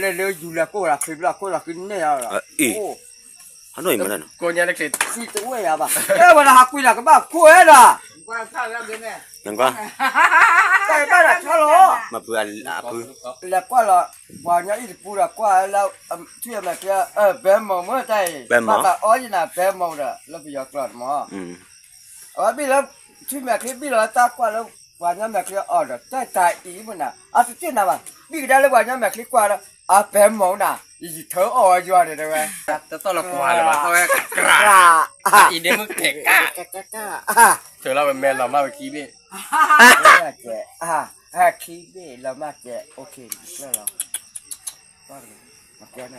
လၢလၢယူၤလဲၤကိးဝဲဒၣ် ဖံဘျီၣ်ကိးလီၤကန့ၢ်ယၤလီၤ, အ့ၣ်, ဟးနီၢ်အံၤမနုၤ, ကွၢ်ညါတက့ၢ် သံတဝဲယၤဘၣ်, အဲဝဲဒၣ်ဟးကွံာ်နၤကဘၣ်ခိၣ်ဝဲဒၣ်, နကွၢ်, တၢ်ဘၣ်ဒၣ်ထီလီၤ, မၤပှၤအဖု, လဲၤကွၢ်လီၤ, ပှၤကညီအံၤတပူၤဒီးကွၢ်လၢ, ထွံၣ်အမဲာ်ချံ, ဘဲမိၢ်မ့ၢ်တၢ်အံၤ, ဘၣ်သးအီယနၤဘဲမိၢ်ဒီး လၢပယီၤကျိာ်မ့ၢ် အဝဲဘံၣ်လၢ, ထွံၣ်မဲာ်ချံဘံၣ်လီၤလၢတၢ်ကွၢ်လၢ, ပှၤကညီမဲာ်ချံအီၤဒီး တၢ်တၢ်အံၤမ့ၢ်နၤ အတတ့ၢ်နၤဘၣ်, ဘံၣ်ကဒါလၢပှၤကညီမဲာ်ချံကွၢ်ဒီး အပဲမိၢ်နၤ, ယယထၢအီၣ်ဝဲယွၤန့ၣ်တဲဝဲ, တသီၣ်လၢကွၢ်လၢၤဘၣ် သီၣ်ဝဲ, အံၤဒ့မုၣ်ကဲကၣ်, ကၣ်, ကၣ်, ကၣ်, စၢၤလီၤဝဲမဲလီၤမၢ်ဝဲခံဘ့ၣ်, ခံဘ့ၣ်လီၤမၢ်ကဲ, အိၣ်ခ့ကျၢၢ်လီၤ, မကဲနၤ,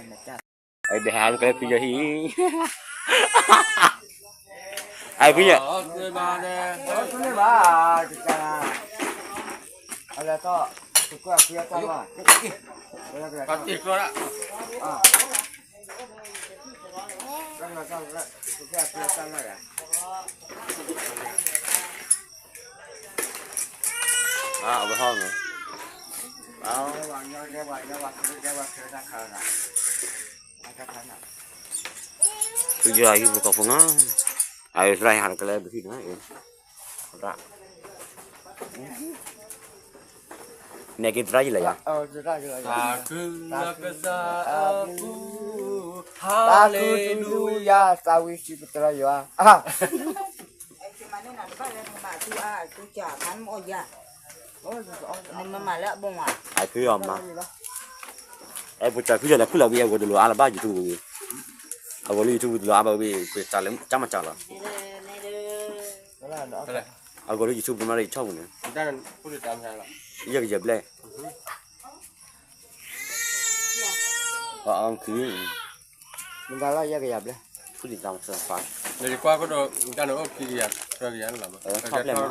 အဘဟါကလဲဖုယီၤဟံၣ်, အဖုယီၤ, အလၢထီၣ်, တကွၢ်ဖုယီၤတၢ်လီၢ်, တကွၢ်ဖုယီၤတၢ်လီၢ်ယၤ, အဝဲဟီၣ်မး, ဖုယီၤဟံၣ်ပကီၢ်ဖိနီၤ, အသရၣ်ဟံၣ်ဟးကလဲဘဟံၣ်နီၤ, နဲက့ၤသရၣ်ယံၤလၢယၤ, သးခုလၢကစၢ်အပူၤ, ဟါလ့လူယၤ, သးဝံၣ်စံးပသရၣ်ယွၤ, နမၤလၢအဘိမး, အဖုအီၤမး, အဲ ပတၢ်ဖုယီၤန့ၣ် ဖုလီၤဝံၤ အဂီၤတလိၤအါလၢၤဘၣ် YouTube ဝံၤ, အဂီၤလၢ YouTube တလိၤအါဘၣ်ဝံၤ ပတၢ်လၢကၢ်မးကၢ်လီၤ, အဂီၤလၢ YouTube မးလၢယထီၣ်ပူၤန့ၣ်, ယဲၢ်ကယဲၢ်ဘျဲၣ်, အီၣ်ခံ, မ့ၢ်လၢယဲၢ်ကယၤဘျဲၣ်, ဖုလံာ်တၢ်မၤစၢၤပၢ်, ယကွၢ်ကဒီး တၢ်န့ၣ်အိၣ်ခံကယၤ, သၢကယၤန့ၣ်လီၤ, ထီၣ်ဖျဲၣ်မး,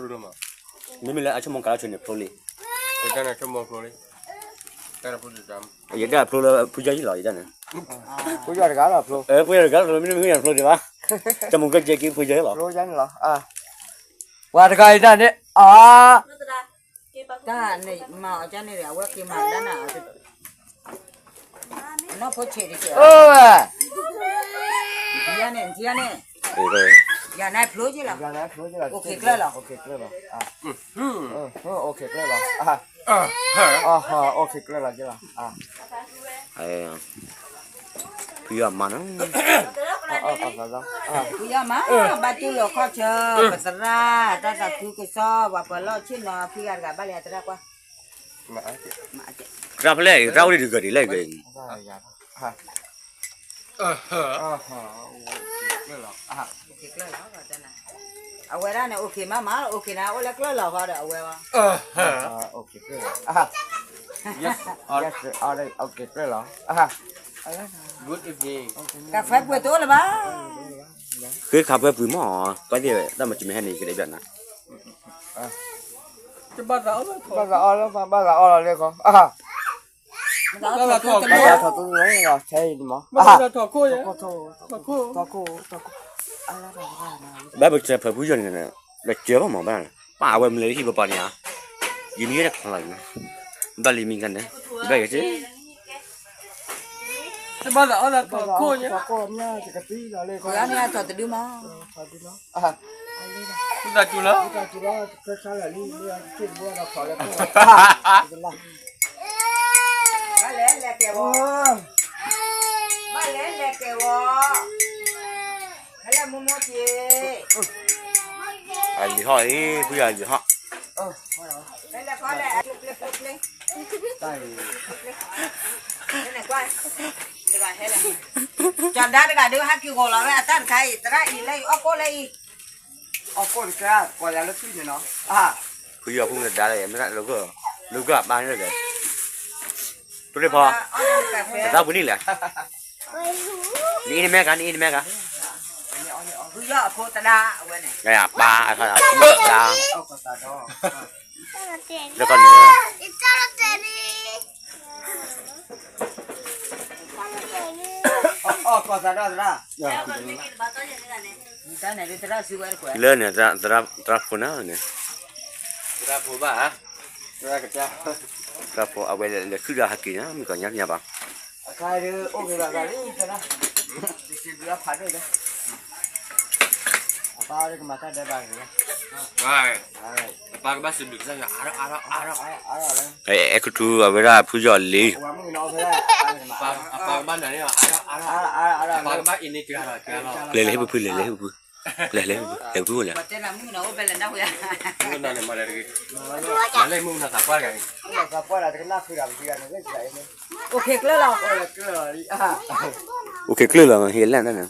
မ့မ့ၢ်လၢအဆိကမိၣ်ကလီၤဆိန့ၣ်ဖျိလံ, ယတဲဖျိလၢဖုယီၤဟံၣ်လီၤ ယတဲန့ၣ်, ဖုယီၤတဂၤလီၤဖျိ, ဖုယီၤတဂၤလီၤဖျိ မ့တမ့ၢ်ဖုယီၤတဖျိဒံးဘၣ်, တမူကဲကဲက့ၤဖုယီၤဟံၣ်လီၤ, ပှၤတဂၤအံၤတၢ်န့ၣ်, တၢ်န့ၣ်မၤအီၤကန့ၣ် အဝဲက့ၤမၤတၢ်နၤ, နီၢ်ဖိဆံးတက့ၢ်, ယၤန့ၣ်, ယၤန့ၣ်, ယၤန့ၣ်ဖျိက့ၤလီၤ, အိၣ်ခ့ကျၢၢ်လီၤ, အိၣ်ခ့ကျၢၢ်လီၤ, အိၣ်ခ့ကျၢၢ်လီၤ, ဖုယီၤမးနီၤ, ဖုယီၤမး, ဘၣ်တူၢ်လိာ်ခီၣ်ဆၢ, ပသရၣ်, တၢ်သးခုကစီၣ်, ပှၤပှၤလီၢ်ဆ့ၣ်နီၤ, ဖုယီၤတဂၤဘၣ်လံအသရၣ်ကွၢ် သရၣ်ဖဲလဲၣ်, သရၣ်အိၣ်ဒံးတဂၤဒံးလဲၣ်ဂ့ၤ, အဝဲဒၣ်န့ၣ် အိၣ်ခ့မးမး, အိၣ်ခ့န့ၣ် အိၣ်လၢကျၢၢ်လီၤဃီဒီးအဝဲ, အိၣ်ခ့ကျၢၢ်လီၤ, တၢ်ဖဲပှဲၤတအိၣ်လၢၤဘၣ်, ဃ့ခးဖဲပှဲၤမး, ကွၢ်သ့ၣ်တၢ်မၤစၢၤမ့ၢ်ဟဲန့ၣ် ကဒဲးဘၣ်နၤ ဘၣ်သးအီၣ်လၢမး, ဘၣ်သးအီၣ်လီၤလၢခီ, ဘၣ်သးထီၣ်သိလီၤ, ဆဲအံၤန့ၣ်မး, ဘၣ်ပစၢၤဖၢဖုယီၤန့ၣ်, လၢစၢၤဘၣ်မးဘၣ်, ပာ်အဝဲမနုၤလၢဟံၣ်ပပှၤန့ၣ်ဧါ, ယမံၤဝဲတခီလီၤ, ဘၣ်လံမံၤခါန့ၣ်, ဘၣ်ယက့ၤ တဘၣ်သးအီၣ်သးထီၣ်ခိၣ်ညါ, တဒုမး, တၢ်တူၢ်လီၤ, ဘၣ်လဲၤလဲၤကဲဝီ, ဘၣ်လဲၤလဲၤကဲဝီ, ဟဲလၢမူမူက့ၤ, အယံၤဟီၣ်အံၤ ဖုယီၤအယံၤဟီၣ်, ဟဲလၢခီလဲၣ်, ကျ့ကျ့ကျ့ကျ့, တဂၤဟဲလၢ, ကၠီၤဒါတဂၤဒုး ဟဲက့ၤဂီၤလီၤဝဲအတၢ်တခါအံၤ သရၣ်အံၤလၢအီၣ်ကိၣ်လၢအံၤ, အီၣ်ကိၣ်တကဲ, ကွၢ်ယၤလၢသွံၣ်န့ၣ်နီၤ, ဖုယီၤဖုမတဒါလၢယဲ, မ့ၢ်လၢကၢၢ်, လၢကၢၢ်အပၢ်န့ၣ်လၢကဲ, တိၢ်တ့ၢ်ဖီ, တဒါပူၤန့ၣ်လဲၣ်, နအ့ၣ်နမဲကၤ နအ့ၣ်နမဲကၤ, ဖုယီၤအဖိတဒါအဝဲန့ၣ်, ပၢ်, ဒါ, လၢကီၢ်န့ၣ် လၢန့ၣ် သရၣ်ဖိန့ၣ်, သရၣ်ဖိဘၣ်, သရၣ်ဖိအဝဲလဲၤခုၣ်ဒီးဟးက့ၤန့ၣ် မုၢ်ကီၢ်ညါညါဘၣ်, ဖါဒုးအိၣ်ဂ့ၤဘၣ်ဘၣ်လံ, ကဲလီၤ, ယစံးဘျုးအဖးဒိၣ်လၢ, အပၢ်ကမၤတၢ်ဒဲးဘးဂ့ၤလီၤ, အပၢ်ကဘၣ်စံးဘျုးကစၢ်ယွၤအါထီၣ်အါထီၣ်အါထီၣ်, အဲၣ်ခူထူအဝဲဒၣ်ဖုယီၤလံ, အပၢ်ကဘၣ်နၤန့ၣ်, အပၢ်ကဘၣ်အံၤန့ၣ်, လဲၤလၢဟံၣ်ဖုဖုလဲၤလၢဟံၣ်ဖုဖု, လဲၤလၢဟံၣ်ဖုဖုလဲၤဖုဖုလဲၤ, မုၣ်ကနီၤန့ၣ်မၤလဲၤတဂ့ၤ, မုၣ်ကနီၤန့ၣ်မၤလဲၤတဂ့ၤ, မၤလဲၤမုၣ်ကနီၤသးပှၢ်တဂၤန့ၣ်, သးပှၢ်တဂၤတကနၣ်ဃုာ်ဒီးပသံဂၤန့ၣ်, အိၣ်ခဲကျၢၢ်လီၤ, အိၣ်ခဲကျၢၢ်လီၤ, ဟ့ၣ်လၢန့ၣ်,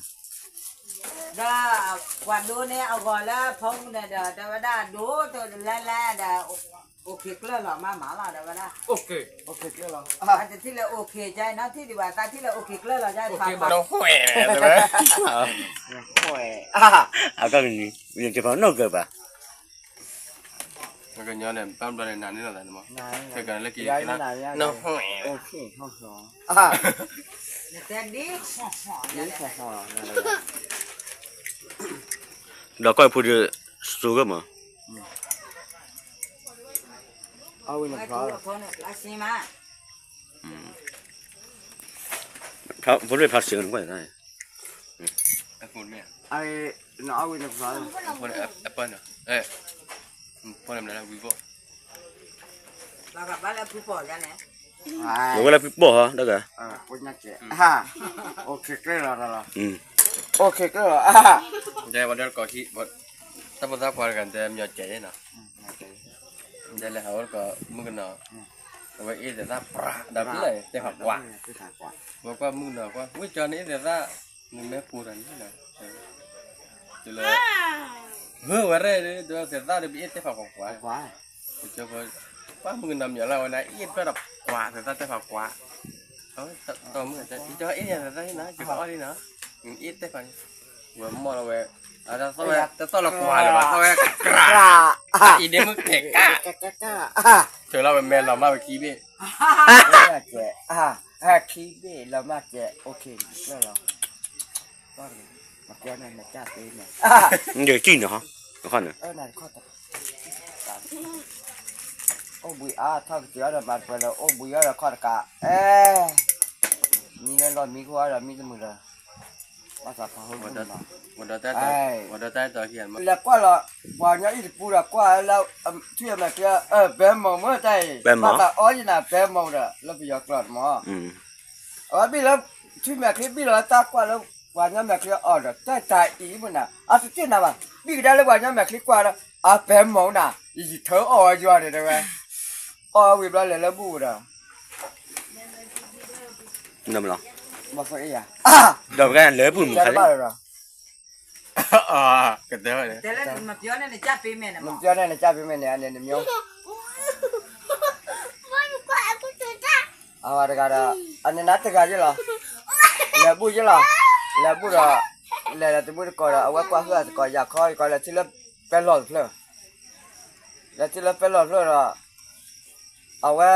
ဒီးပှၤဒိန့ၢ်အဂီၤလၢဖီမုၢ်န့ၣ်ဒီး တဲဝဲဒၣ်ဒိတလဲလဲဒီး, အိၣ်ခဲကျၢၢ်လီၤမးမးလီၤ တဲဝဲဒၣ်, အိၣ်ခဲကျၢၢ်လီၤ, တထံၣ်လၢအိၣ်ခဲကဲနီၤ ထံၣ်ဒံးဘၣ်သးထံၣ်လၢအိၣ်ခဲကျၢၢ်လီၤ ယါတဖၣ်, အကနံၤ, တဖၣ်နီၢ်ကၢဘၣ်, ကညီန့ၣ် ဘၣ်ဘျီန့ၣ် နၤန့ၣ်လီၤသးန့ၣ်မး, ခဲကနလၢက့ၤ, နဟဲ, ဒီးကွၢ်ဖိဒီး, စိဂၢၢ်မး, အဝဲန့ၣ်, ဖိဒိၣ်ဖးစ့ၢ်ကီးန့ၣ်ကွၢ်, အဝဲန့ၣ်, ဖိန့ၣ်မနုၤလဲၣ်ဝံၤဘိၣ်, လီၤဝဲလၢဖုပိာ်ဟီ, တဂၤ, အိၣ်ခဲကျၢၢ်လီၤ, အိၣ်ခဲကျၢၢ်လီၤ, တဲဝဲဒၣ်တကိးခံ, တၢ်ဖိသၣ်ခွါတဂၤတဲမညီၤကဲးနီၤ, တဲလဲၤဟးအိၣ်တကိးမုၣ်ကနီၤ, အဝဲအ့ၣ်သဲးသၣ်ပြးဒီးဖျၢၣ်တဲဖးကွး, ဝဲကွၢ်မုၣ်ကနီၤကွၢ် ဝံၣ်ကၠီန့ၣ်အ့ၣ်သဲးသၣ်, နမဲာ်ပူၤတၢ်န့ၣ်, လၢ, ဟၢဝဲရဲၣ်ဒီးသဲးသၣ်ဒီးပအ့ၣ်တဲဖးကွးကွး, ကွၢ်မုၣ်ကနီၤမညီၤလၢဝဲန့ၣ် အ့ၣ်ဖျၢၣ်ဒီးကွး သဲးသၣ်တဲဖးကွး, အဝဲ, အ့ၣ်သဲးသၣ်န့ၣ် ယကအီၣ်လံနီၤ, အ့ၣ်တဲဖးန့ၣ်, ဝဲမီၢ်လီၤဝဲ, တသီၣ်လၢကွၢ်လၢၤဘၣ် သီၣ်ဝဲကြး, အံၤဒ့မုၣ်ကဲးကး, ထုးလီၤဝဲမဲာ်လီၤမၢ်ဝဲခံဘ့ၣ်, ခံဘ့ၣ်လီၤမၢ်ကဲး, အိၣ်ခဲကျၢၢ်လီၤ, ယကံၣ်န့ၣ်, အိၣ်ဘှံးအါထီၣ်ကစၢ်အီၤဒီးမၤတပှဲၤလၢအိၣ်ဘှံးအီၤဒီးခီၣ်တကး, အဲ, မံလၢလီၢ်မံခိၣ်အီၤဒီးမံတမုာ်ဒီး, ဘၣ်သးဖးဟိမုၢ်နီၤ, လဲၤကွၢ်လီၤ, ပှၤကညီအံၤတပူဒီးကွၢ်လၢ, ထွံၣ်အမဲာ်ချံ, ဘဲမိၢ်မ့ၢ်တၢ်အံၤ, ဘၣ်သးအီယနၤဘဲမိၢ်ဒီး လၢပယီၤကျိာ်တမီၤ အဝဲဘံၣ်လၢ, ထွံၣ်မဲာ်ချံဘံၣ်လီၤလၢတၢ်ကွၢ်လၢ, ပှၤကညီမဲာ်ချံအီၤဒီး တၢ်တၢ်အံၤမနၤ အတသ့ၣ်နၤဘၣ်, ဘံၣ်ကဒါလၢပှၤကညီမဲာ်ချံကွၢ်ဒီး အဘဲမုၢ်နၤ, ယထၢအီၣ်ဝဲယွၤန့ၣ်တဲဝဲ, အီၣ်ဝံၤဘျီလဲၤလၢဘူၣ်ဒီး, မၤဖဲအံၤယၤ, ဒီးပကလဲၤဘူၣ်မုၢ်ခါလံ, ကတဲဝဲ, မပြောနဲ့နကြပေးမယ်န့ၣ်, အဝဲတဂၤဒီး, အန့ၣ်နၤတဂၤယ့ၢ်လီၤ, လဲၤဘူၣ်ယ့ၢ်လီၤ, လဲၤဘူၣ်ဒီး, လဲၤလီၤတဘူၣ်တကိးဒီး အဝဲကွၢ်ဟုၣ်အသကိး ယၤခီယကီးလဲၤထံၣ်လၢပဲလီၢ်တဖျၢၣ်, လဲၤထံၣ်လၢပဲလီၢ်တဖျၢၣ်ဒီး, အဝဲ,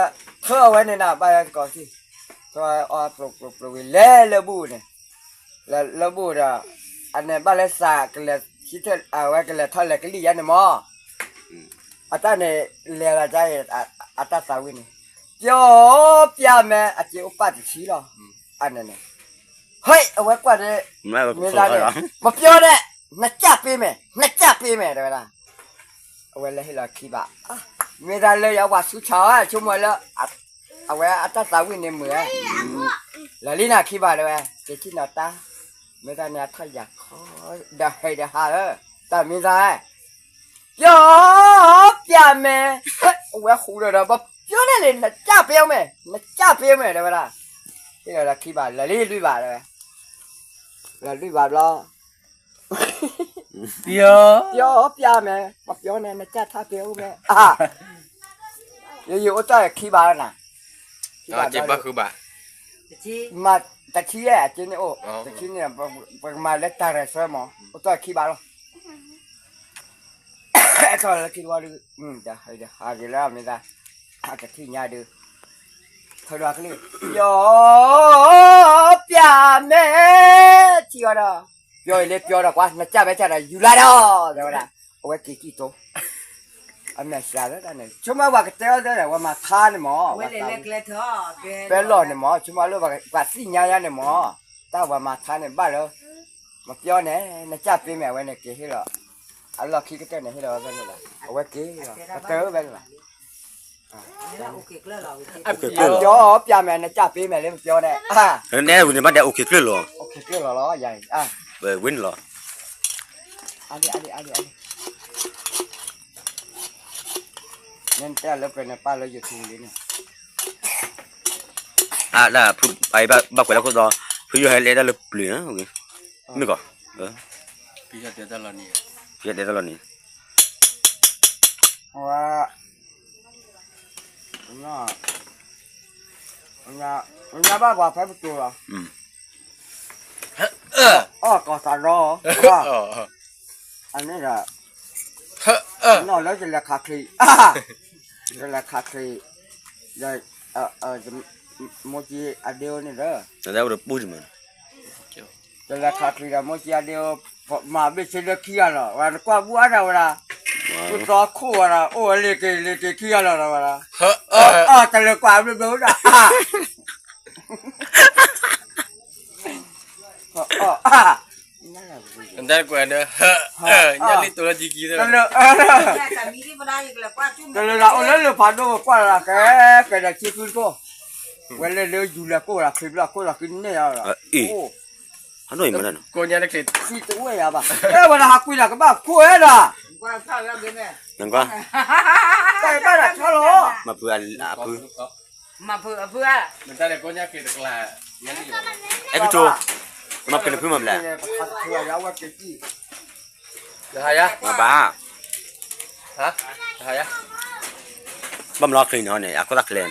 ထၢအဝဲန့ၣ်နၤ ဘၣ်ယၤသကိးထံၣ်, ထၢအီၤပျိပျိပျိဝံၤလဲၤလၢဘူၣ်န့ၣ်, လၢဘူၣ်ဒီး, အန့ၣ်ဘၣ်လၢသးကလဲၤ, အဝဲကလဲၤထီၣ်လဲၤကလံၣ်ယါန့ၣ်မီၤ အတၢ်န့ၣ်, လဲၤလီၤကါအံၤ, အတၢ်သးဝံၣ်န့ၣ်, ပျီပျၢ်မဲ အစ့အိၣ်ပၣ်တဆံလီၤ, အန့ၣ်န့ၣ်, ဟဲ အဝဲကွၢ်န့ၣ်, မ့ၢ်သးန့ၣ်, မပျီန့ၣ်, နကၢ်ပေးမယ်, နကၢ်ပေးမယ် တဲဝဲဒၣ်, အဝဲလဲၤဟ့ၣ်လီၤခံဘး, မ့ၢ်သးလၢယဝၤဆူဆးအီၤ ဆိကမိၣ်လၢ, အဝဲအတၢ်သးဝံၣ်န့ၣ်မုာ်ဧါ, လီၤလံနၤခံဘးတဲဝဲ, က့ၤထံၣ်နီၤတၢ်, မ့ၢ်သးန့ၣ်အထီၣ်ယၤခီ, ဒီးဟဲဒီးဟးလၢ, တၢ်မ့ၢ်သး ပျီပျၢ်မဲ, ဝဲဃူဒီးဒီး ပပျီန့ၣ်လံ နကၢ်ပျီမဲ, နကၢ်ပျီမဲ တဲဝဲဒၣ်, ဟ့ၣ်လီၤဒီးခံဘး လီၤလံလွံၢ်ဘးတဲဝဲ, လီၤလွံၢ်ဘးဘျီ, ပျီပျၢ်မဲ, ပပျီန့ၣ် နကၢ်ထီၣ်ပျီမဲ, ယယအိၣ်တ့ၢ်ခံဘးလီၤနၤ, ခံဘးဘျီ, မၤတဆံဧါ အက့န့ၣ်အိၣ်, တဆံန့ၣ်, ပကမၤလၢတၢ်ရဲၣ်ဆၢမး အိၣ်တ့ၢ်ခံဘးလီၤ အဲၣ်ထီၣ်လၢခံတဝီဒုး, ဒီးဟဲဒီးဟးက့ၤလၢအမ့ၢ်သး, အကထံၣ်ညါဒုး, ထၢဒီးကလုၢ်, ပျီပျၢ်မဲ, ထံၣ်အီၤဒီး, ပျီအံၤလၢပျီဒီးကွၢ် နကၢ်မဲကၢ်ဒီးယူၤလါဒီး တဲဝဲဒၣ်, အဝဲက့ၤကံၣ်တိ, အမဲာ်စှၤလၢတၢ်န့ၣ် ဆိကမိၣ်ပှၤကတဲအီၤတဲဒီး ပှၤမၤထါန့ၣ်မး, ပဲလီၢ်န့ၣ်မး, ဆိကမိၣ်လၢပှၤသ့ၣ်ညါယါန့ၣ်မး, တၢ်ပှၤမၤထါန့ၣ်ဘၣ်လၢ မပျီန့ၣ် နကၢ်ပ့ၤမဲာ်ဝဲန့ၣ်က့ၤဟ့ၣ်လီၤ, အလီၢ်ခံကတၢၢ်န့ၣ်ဟ့ၣ်လီၤဝဲဖဲန့ၣ်လီၤ, အဝဲက့ၤလီၤ ကတၢၢ်ဖဲန့ၣ်လီၤ, ပျီပျီမဲာ် နကၢ်ပ့ၤမဲာ်လၢမပျီန့ၣ်, န့ၣ်ဝံၤန့ၣ်ဘၣ်ဒဲးအိၣ်က့ၤကျၢၢ်လီၤ, အိၣ်က့ၤကျၢၢ်လီၤလီၤ, ယၤအံၤ, ဝဲန့ၣ်လီၤ, အါဒံအါဒံအါဒံအါဒံ နတဲလၢပှဲၤန့ၣ် ပာ်လၢယထူလံန့ၣ်, အဒၣ်ဖု ဘၣ်ကွဲးလၢခိၣ်သီ, ဖုယိၣ်ဟဲလဲၤဒၣ်လၢပျုၤန့ၣ်, မ့ၢ်ကီး, ဖုယိၣ်တဲတၢ်လီၤန့ၣ်, ညါဘၣ်ပှၤဖဲပတူၤလီၤ, အီၣ်ကီၤသးဒီ, အန့ၣ်ဒီး နီၢ်လၢယလဲၤခးချံ, ယလဲၤခးချံ, ဒီး မိၢ်ကံအဒ့အိၣ်န့ၣ်ဒီး, ယလဲၤခးချံဒီးမိၢ်ကံအဒ့အိၣ်, မၤဘ့ၣ်ဆ့လၢခံဂၤလီၤ, ဝဲနကွၢ်ဘူၣ်အါဒၣ်ဝဲဒၣ်, ပသီခိၣ်ဝဲဒၣ် အိၣ်ဝဲလ့ၤက့ၤလ့ၤက့ၤခံဂၤလီၤဒီးဝဲဒၣ်, တလဲၤကွၢ်ဘျီဘျီဝဲဒၣ် နတၢ်ကွဲးဒီး ဟၢ ညၣ်လံတိလီၤကံကံသၢ တလၢဒၣ်အိၣ်လၢလၢဖးဒိၣ်ဝဲကွၢ်လၢကဲ ကဲဒီးဆံဃုတကိၢ်, ဝဲလၢလၢယူၤလၢကိၢ်လီၤ ချံဘျီခိၣ်လီၤကန့ၢ်အီၤလီၤ, ကိၢ်ညါတချံ သံတဝဲယၤဘၣ်, အဲဝဲဒၣ်ဟးကွံာ်လီၤကဘၣ်ခိၣ်ဝဲဒၣ်, နကွၢ် တၢ်ဘၣ်ဒၣ်ဆီလီၤ, မၤဖုအဖု မၤဖုအဖုဧါ, အဲကတိၤ, မၤဖုနဖုမၤဘျါ, နဟါယါ, မၤဘၣ်, နဟါယါ, ဘၣ်မၤလီၤချံန့ၣ်န့ၣ် အခိၣ်သၣ်ချ့န့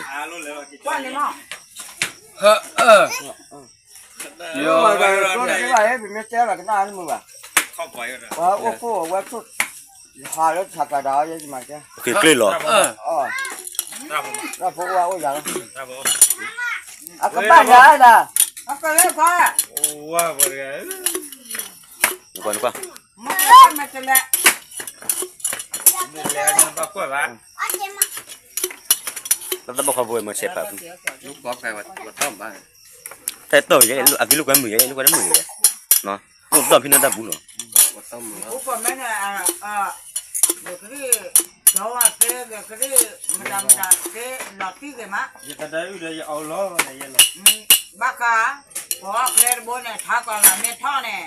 ၣ်, ပမ့ၢ်တဲလီၤကနၣ်မုာ်ဘၣ်, ပှၤအိၣ်ခိၣ်ဝဲခိၣ်, ယဟးလၢထးကၤဒီးယမၤတဲ, အိၣ်ခိၣ်ကျ့ၢ်လီၤ, တၢ်ဖိအိၣ်ဝဲအိၣ်ယၤလီၤ, အကဘၣ်ယၤဒၣ်, နကွၢ်နကွၢ်, တၢ်တဘၣ်ခီဘိမ့ၢ်ဆဲးပာ်ဖု, တၢ်တၢ်ယဲ အကံလိာ်ကွဲမုာ်ယဲ လိာ်ကွဲတမုာ်ယဲ, အိၣ်ဒီးဖံန့ၣ်တၢ်ပူၤလီၤ, အိၣ်ပမ့ၢ်န့ၣ်, ကရံၣ်, ဒီးဝဲသ့ကရံၣ်, မတၤမတၤသ့, လီၤတံၢ်က့ၤမး, ယကဒၢအုၣ်ဒီးယအီလီၤ, ဘၣ်ဃး, ပှၤကျဲတဘိန့ၣ် ထါကီၢ်လၢမ့ၢ်ထီၣ်န့ၣ်,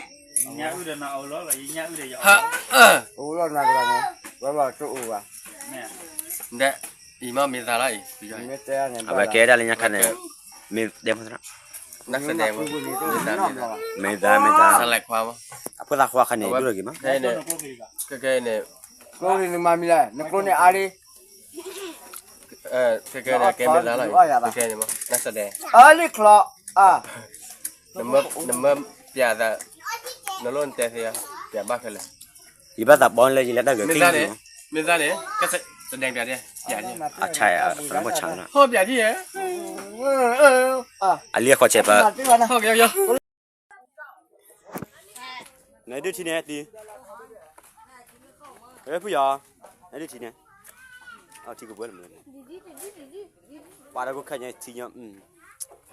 ညၣ်အုၣ်ဒီးနအီလီၤလီၤ, ယညၣ်အုၣ်ဒီးယအီလီၤ, အိၣ်လီၤနၤကဒီးန့ၣ်, ဝဲဘၣ်တအိၣ်ဘၣ်, ဒီး အံၤမ့ၢ်မ့ၢ်သးလီၤအံၤ, အဝဲကဲဒၣ်လၢညါခါန့ၣ်, မ့ၢ်ဒဲမသရၣ်, မ့ၢ်သး, မ့ၢ်သး, အဖိသၣ်ခွါခါန့ၣ် ဒိၣ်ထီၣ်က့ၤမး, ကဲန့ၣ်, ကျိန့ၣ်နမၤမံၤလဲၣ်, နကျိန့ၣ်အါလံ, ကဲန့ၣ်ကဲမ့ၢ်သးလီၤအံၤ, အါလံချီ, နမၢပျးသး, နလိၣ်နတဲသ့, ပျးဘၣ်ခဲလၢာ် ယဘၣ်သးပီလၢယလဲၤတၢ်ဂဲၤခံန့ၣ်, မ့ၢ်သးန့ၣ်, အဆါ, ပီဆါ, အလံအခီၣ်ဆဲးပၢ်, နဒုးထံန့ၣ်တံၤ, ဖုယီၤ, နဒုးထံန့ၣ်, ထံကပှဲၤလၢမနုၤ, ပာ်ဒီးခိၣ်ခဲညါထံည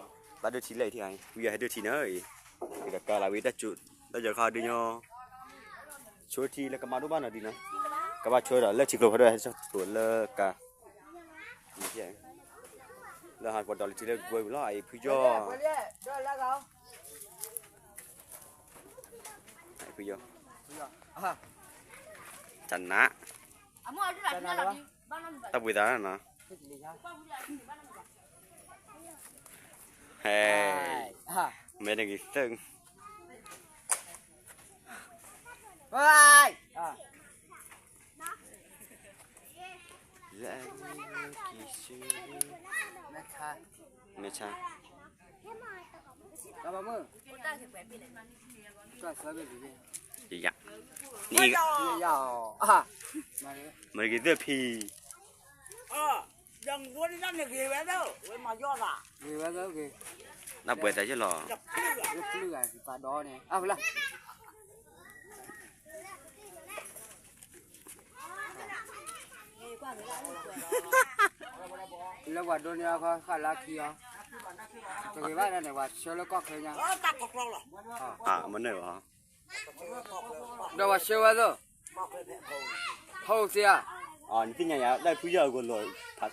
ါ, ပာ်ဒုးထံလဲၣ်ထံ, ဖုယီၤဟဲဒုးထံန့ၣ်, ဒီးကလၤဝံၤတၢ်ကၠိ, တၢ်ယီၤခါဒုးညါ ဆိထံလၢကမါဒိၣ်ဘၣ်နီၤဒ်နီၤ, ကဘၣ်ဆိဒီးလၢထံကျိဖးဒိၣ်ဟဲဆိတိၤလၢကၤ, လၢဟးကပီၤဒီးလၢထံလၢကကွဲဝံၤလီၤ အအံၤဖုယီၤ, ဖုယီၤ, တနါ, တၢ်ပှ့ၤသးနီၤ, ဟဲ, မဲတဂ့ၤသၢ လၢအဂ့ၤက့ၤဆူ, မဲဆါ, ယယ, မ့ၢ်ဂ့ၤသၢဖံ, နပှဲၤတၢ်ယဲၢ်လီၤ. လၢပှၤဒိးန့ၢ်အခါ ဃၣ်လၢခံအီၤ, တဂ့ၤဘၣ်န့ၣ် ပှၤဆှၢလၢကီၢ်ချၢညါ, မနုၤလီၤ, ဒီးပှၤဆှၢဝဲသိး, ဟီၣ်သ့ဧါ, နသ့ၣ်ညါယၤ တၢ်ဖုယီၢ်အဂီၢ်လီၤ, ဖးယံ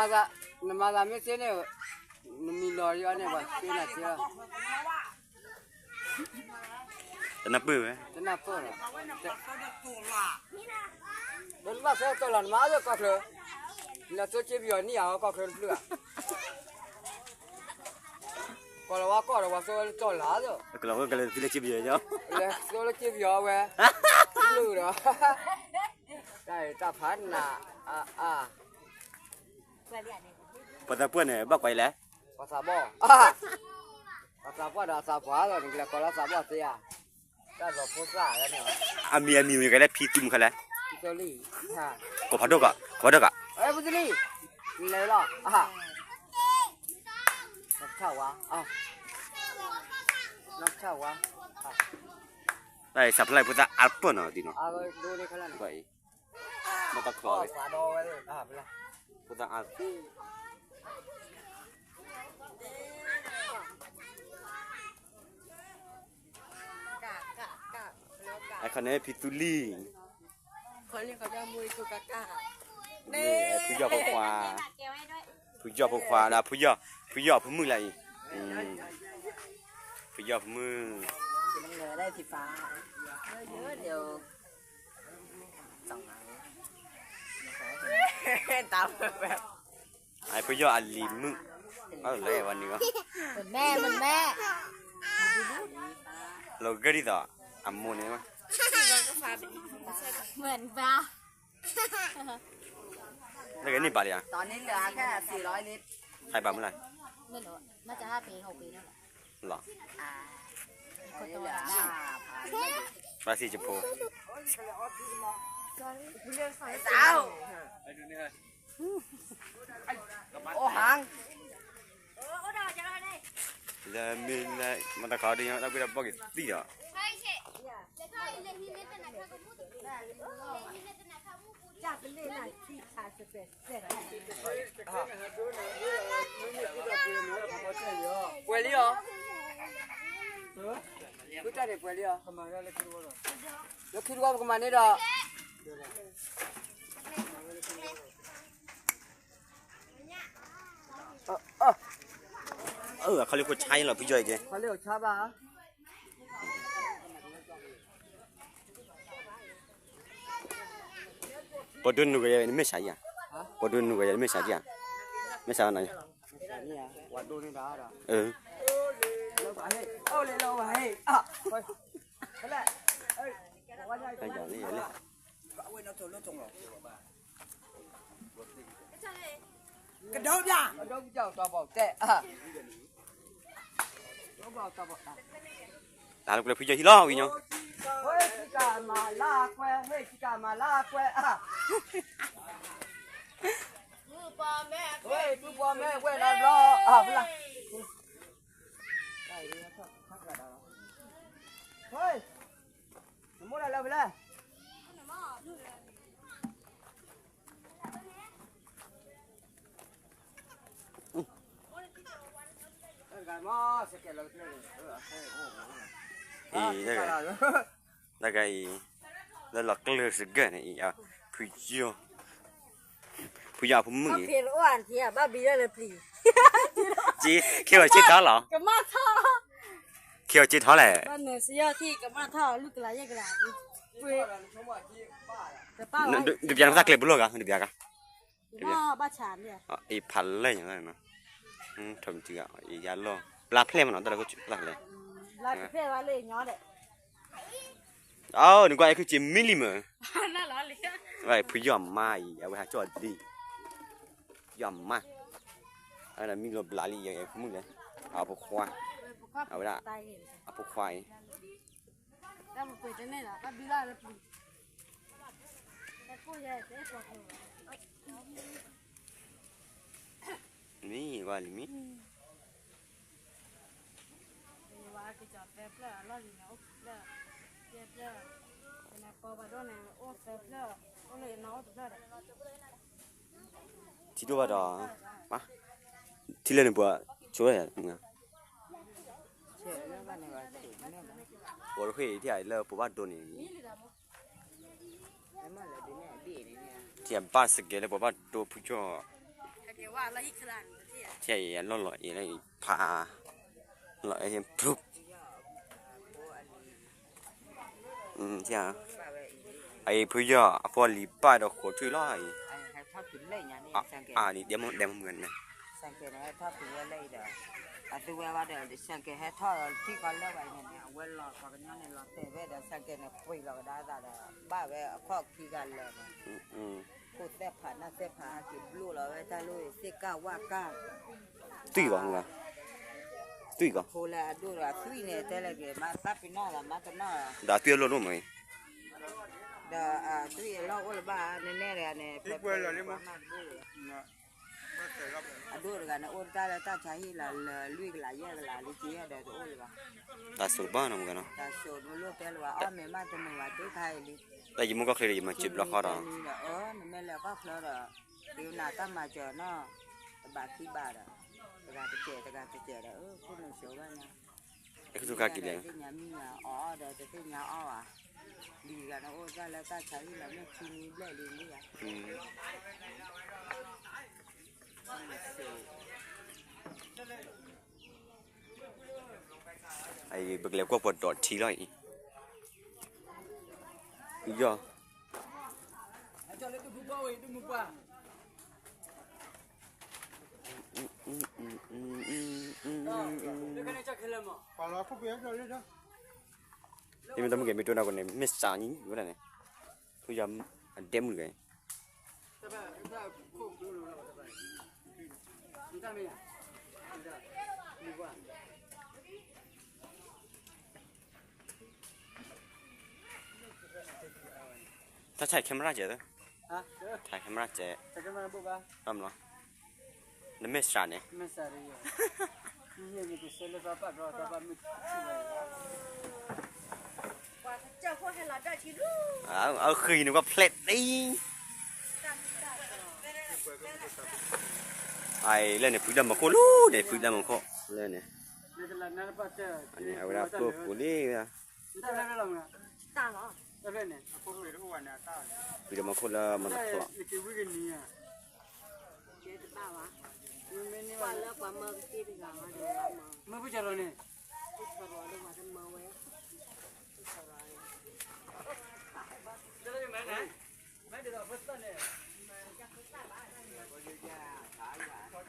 ာ်လံ. နမၤသးမ့ၢ်သ့န့ၣ်, နမံၤလီၤဒ်အီၤန့ၣ် ပှၤသ့နၤသ့လီၤ. တနၢ်ပၢၢ်ဝဲ, တနၢ်ပၢၢ်လီၤ, ဒီးနဘၣ်ဆၢကတီၢ်လီၤ နမၤအါလၢကီၢ်ချၢ, နသိစ့ပယီၤနံၣ်ဧါ ကီၢ်ချၢတဖျၢၣ်ဧါ, ကီၢ်လီၤဝါကီၢ်ဒီး ပှၤသိလၢကီၢ်လၢ်သိး, ကလီၤဝဲကလဲၤသံလၢစ့ပယီၤ, လဲၤသိလၢစ့ပယီၤဝဲ, တဖျၢၣ်ဒီး, တၢ်ဖးနး, အါအါ ပှၤသးပှၢ်န့ၣ် ဘၣ်ကွၢ်အံၤလဲၣ်, ပှၤသးပှၢ်, ပှၤသးပှၢ်ဒီးအသးပှၢ်လီၤ နကလဲၤကိးလၢသးပှၢ်သ့ဧါ, တၢ်လီၤဖိသၣ်လၢန့ၣ်, အမံၤအမံၤမံၤကလဲၣ် ဖံသူမုၣ်ခဲလဲၣ်, ကဖးဒိၣ်ကီး ကဖးဒိၣ်ကီး, ဖံသူလံ, လဲၤလီၤ, နထၣ်ဝါ, နထၣ်ဝါ, တၢ်အံၤ supply ဖိသၣ်အါပၢၢ်နီၤ ဒ်နီၤ, အံၤ, မ့ၢ်တၢ်ချီဝဲ, ဖိသၣ်အါ, အခီန့ၣ် ဖံသူလံ, ဖုယီၢ်ဖိခွါ, ဖုယီၢ်ဖိခွါဒီး ဖုယီၢ်ဖိမုၣ်လၢအံၤ, ဖုယီၢ်ဖိမုၣ် ဖုယီၢ်အလံၤမုၣ်, အလဲၤဝဲန့ၣ်, မ့ၢ်, မ့ၢ်, လီၤဂာ်ဒ်သိး အမိၢ်န့ၣ်, မ့ၢ်ဘၣ်, လၢကန့ၢ်ဘၣ်လံဧါ, ဟဲဘၣ်မုၢ်လၢ်, လီၤ, ဘၣ်သ့ၣ်ကဖိ, အိၣ်ဟါ, လၢမ့ၢ်လၢ မတၤခီဒ်ညါ တၢ်ဘှ့ၣ်တၢ်ဘှီၣ်က့ၤသံဒီး ပှဲၤလံအီၤ, ဃုတၢ်န့ၣ်ပှဲၤလံအီၤ, လၢခံတဝီပကမၤန့ၢ်ဒီး, အခီလ့ၣ်ခိၣ်ဆါအံၤလီၤ ဖုယီၢ်အံၤက့, ခီလ့ၣ်ခိၣ်ဆါဘၣ် ပှၤဒိးနုာ်ကယဲၢ် နမ့ၢ်စှၤယၤ, ပှၤဒိးနုာ်ကယဲၢ် နမ့ၢ်စှၤယၤ, မ့ၢ်စှၤနၤ, ကဒီးဘၣ်, တၢ်လၢပျဲၢ်ဖုယီၢ်ဟံၣ်လီၤဝံၤညီ, ဟ့ၣ်ကမၤလၢကွဲ, ဟ့ၣ်ကမၤလၢကွဲ, ဟ့ၣ်ပုၢ်ပိာ်မ့ၢ်ဝဲလီၤဘျီ, နမိၢ်လၢလၢဖဲလဲၣ်, အံၤ, တၢ်ဂၤအံၤ, လၢလီၤကျၢၢ်စ့ၢ်ကီးန့ၣ်အံၤ, ဖုယီၢ်, ဖုယီၢ်အဖိမုၣ်အံၤ, ဘၣ်ဘံလၢပျံၤ, ကမၣ်ထီၣ်, ခဲအီၤစ့ထီၣ်လဲၣ်, ဘၣ်နစယီၢ်ထံၣ်ကမၣ်ထီၣ် လုၢ်ကလးယဲၢ်ကလး, တပၢ်လီၤ, ဒုးပျးနသးကျဲပလီၢ်ဂၤ, ဒုးပျးဂၤ, ဘၣ်ဆၣ်န့ၣ်, အံၤဖးလဲၢ်ညါလီၤ, ထီၣ်မတံၤဂၤ, အံၤယါလီၢ်, ပျၢ်ဖျဲၣ်မနီၤ တၢ်လၢခိၣ်ဖျဲၣ်လဲၣ်, အီၤ နကွၢ်အဲၣ်ခုၣ်က့မံလံမ့ၢ်, ဖုယီၢ်မါအံၤ အဝဲဟးကၠီၣ်ဒ့, ဖုယီၢ်မါ, အဝဲဒၣ်မံလီၤဘျးလံ ယဖိမုၣ်လဲၣ်, အဖိခွါ, အဝဲဒၣ်, အဖိခွါအံၤ မ့ၢ်ကွၢ်လံမ့ၢ်, သၢဖျၢၣ်အလီၢ်လံၤန့ၣ် အိၣ်ဖျၢၣ်, ယဲၢ်ဖျၢၣ်, ယနပီဘၣ်ဒိၣ်န့ၣ် အိၣ်သၢဖျၢၣ်, အိၣ်လၢယနီၢ်အိၣ်တဖျၢၣ်ဒီး ထံဒိၣ်ဘၣ်ဒီး, ထံလၢန့ၣ်ပှၤဆိဝဲယၤ, ပှၤတဃ့ၢ်ထံၣ်လၢပှၤဘၣ်ဒိန့ၣ်, ထံၣ်ဘၣ်စကဲလၢပှၤဘၣ်ဒိဖုကၠီၣ်, ထံၣ်အံၤအလီၢ်လီၤအံၤလၢအံၤဖး, လီၤအဲၣ်ဖု အအံၤဖုယီၢ်အဖိအလံၤပၢ်ဒီးဃိးထွံၣ်လီၤအံၤ, အါဒ်ဒဲမုၢ်ဒဲမုၢ်န့ၣ်, အသုဝဲဘၣ်ဒီး ဆဲကဲဟဲထီၣ်ဒီးထံၣ်ကီးလၢဘၣ်အံၤန့ၣ် အဝဲလီၤပှၤကညီန့ၣ်လီၤတဲာ်ဝဲဒီး ဆဲကဲန့ၣ်ပှ့ၤလီၤကဒါအသးဒီး ဘၣ်ဝဲအခီၣ်ခံဂၤလၢာ်န့ၣ်, ခိၣ်သဲၣ်ဖးနၢ်သဲၣ်ဖးဟဲက့ၤဘျိလီၤဝဲတၢ်လိၣ်သ့ၣ်ကၢ်ဝၣ်ကၢ်, သွံၣ်ဂီၤ, သွံၣ်ဂီၤ, အဖိလၢအဒိၣ်ဒီးအသွံၣ်န့ၣ် တဲလၢက့ၤ မါသးပ့ၤနီၣ်ဒီးမါတနီၣ်ဒီး, ဒီးသွံၣ်အလီၢ်ဒိၣ်မးအံၤ, ဒီးသွံၣ်အလီၢ်အိၣ်လၢၤဘၣ် နနဲၣ်တဂၤန့ၣ် ဖဲပှဲၤလီၤလံမး အဒိၣ်တဂၤန့ၣ် အိၣ်တၢ်လၢတၢ်ဆါဟံၣ်လီၤ လၢလွံၢ်ကလးယဲၢ်ကလးလံ က့ၤဒီးတအိၣ်လၢၤဘၣ်, တၢ်စိတဘၣ်နီၤမ့ၢ်နီၤ, တၢ်စိတလိၣ်တဲလၢၤဘၣ် အီၣ်မ့ၤမးတမုာ်ဘၣ် ဒိၣ်ခါအံၤလံ, တၢ်ယမူကီၢ်ချၢဒီး ယမၤစၢၤဘျီဃီဒီး, ဒီးနမ့ၢ်လဲၤကီၢ်ချၢဒီး ဒုးနၤတၢ်မၤစၢၤနီၤ, တဘးခံဘးဒီး, တဂၤတကဲး တဂၤတကဲးဒီး ခိၣ်နူာ်စိဘၣ်ညါ, တခါက့ၤလဲၣ် သ့ၣ်ညါမံၤညါအီၣ်ဒီး တသ့ၣ်ညါအီၣ်ဘၣ်, လံၤတဂၤန့ၣ် အိၣ်တၢ်လၢတၢ်ဆါဟံၣ်လီၤ မ့ၢ်ခံနွံဘျဲၣ်လံလံဧါ အံၤ ပကလဲၤကွၢ်ပှၤဒိးထံလီၤအံၤ, ယီၢ်, မ့ၢ်တမုၢ်ကဲမ့ၢ်တိၢ်နၢ်ကီၢ်န့ၣ် မ့ၢ်စးနံၤဝဲဒၣ်န့ၣ်, ဖုယီၢ်အဒဲမုၢ်တဂၤအံၤ တၢ်ဆဲး camera ကဲး, ဆဲး camera ကဲး, နမ့ၢ်စးန့ၣ်, အဃံန့ၣ် ကွၢ်ဖျဲးအံၤ, အလၢန့ၣ် ဖုဒၣ်မၤခိၣ်လီၤန့ၣ် ဖုဒၣ်မၤခိၣ်လၢန့ၣ်, အဝဲဒၣ်ပၢၢ်ပူၤလံ, ဖုဒၣ်မၤခိၣ်လၢမၤတချီ,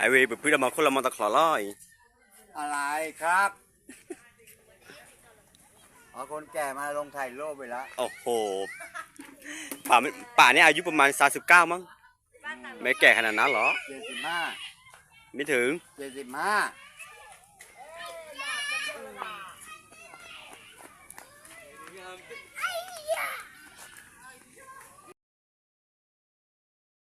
အဝဲပဖုဒၣ်မၤခိၣ်လၢမၤတချီလီၤအံၤ, อะไรครับ เอาคนแก่มาลงถ่ายรูปอีกแล้ว โอ้โห ป่านี่อายุประมาณสามสิบเก้ามั้ง ไม่แก่ขนาดนั้นหรอก เจ็ดสิบห้า ไม่ถึง เจ็ดสิบห้า